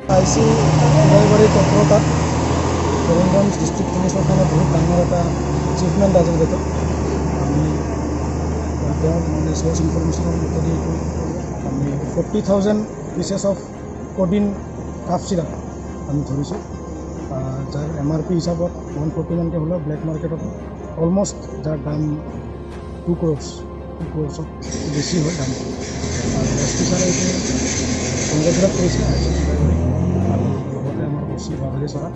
I C চুলাইবাৰীৰ তৎপৰতাত Karimganj district পুলিচৰ কাৰণে বহুত ডাঙৰ এটা এচিভমেণ্ট আজিৰ ডেটত। আমি তেওঁৰ মানে চ'ৰ্চ ইনফৰমেশ্যনৰ মতেদি এইটো আমি 40,000 pieces of codeine cough syrup আমি ধৰিছোঁ, যাৰ এমআৰপি হিচাপত 140 মানকৈ হ'লেও ব্লেক মাৰ্কেটত অলমষ্ট যাৰ দাম 2 ক্ৰ'ৰ্ছ, 2 ক্ৰ'ৰ্ছত বেছি হয় দামটো। আৰু এছ পি ছাৰে এইটো কংগ্ৰেচুলেট কৰিছে I C চুলাইবাৰীক আৰু লগতে আমাৰ অ' চি বাঘালীচৰা।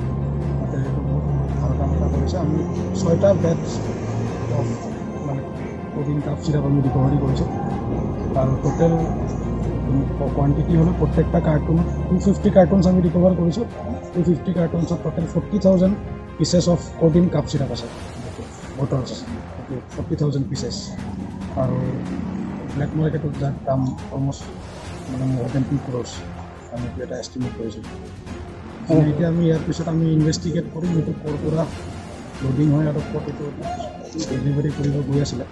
তাতে এইটো বহুত ভাল কাম এটা কৰিছে। আমি ছয়টা বেটছ অফ মানে কডিন কাফ চিৰাপ আমি ৰিকভাৰী কৰিছোঁ আৰু টোটেল কোৱান্টিটি হ'লে প্ৰত্যেকটা কাৰ্টুনত 250 কাৰ্টুনছ আমি ৰিকভাৰ কৰিছোঁ। 250 কাৰ্টুনছত total 40,000 pieces of codeine cough syrup আছে, বটলছ আছে, 40,000 পিচেছ। আৰু ব্লেক মাৰ্কেটত যাৰ দাম অলমষ্ট মানে মোৰ then 2 ক্ৰ'ৰ্ছ আমি এইটো এটা এষ্টিমেট কৰিছোঁ। এতিয়া আমি ইয়াৰ পিছত আমি ইনভেষ্টিগেট কৰিম এইটো ক'ৰ পৰা লোডিং হয় আৰু ক'ত এইটো ডেলিভাৰী কৰিব গৈ আছিলে।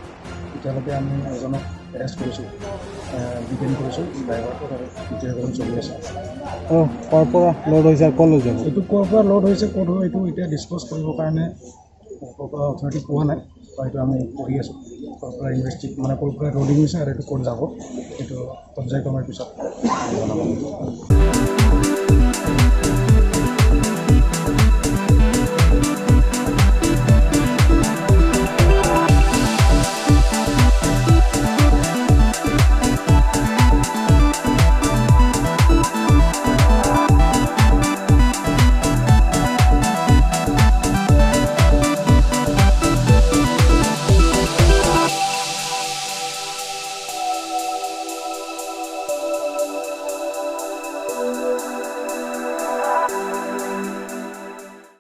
এতিয়ালৈকে আমি এজনক এৰেষ্ট কৰিছোঁ, ডিটেইন কৰিছোঁ ড্ৰাইভাৰটোক আৰু ইণ্টাৰভিউ চলি আছে। অঁ, ক'ৰ পৰা লোড হৈছে আৰু ক'লৈ যাব? এইটো ক'ৰ পৰা লোড হৈছে, ক'ত হয়, এইটো এতিয়া ডিছক্ল'জ কৰিবৰ কাৰণে ক'ৰ পৰা অথৰিটি পোৱা নাই বা এইটো আমি কৰি আছোঁ। ক'ৰ পৰা ইনভেষ্টি মানে ক'ৰ পৰা লোডিং হৈছে আৰু এইটো ক'ত যাব, এইটো পৰ্যায়ক্ৰমৰ পিছত জনাব।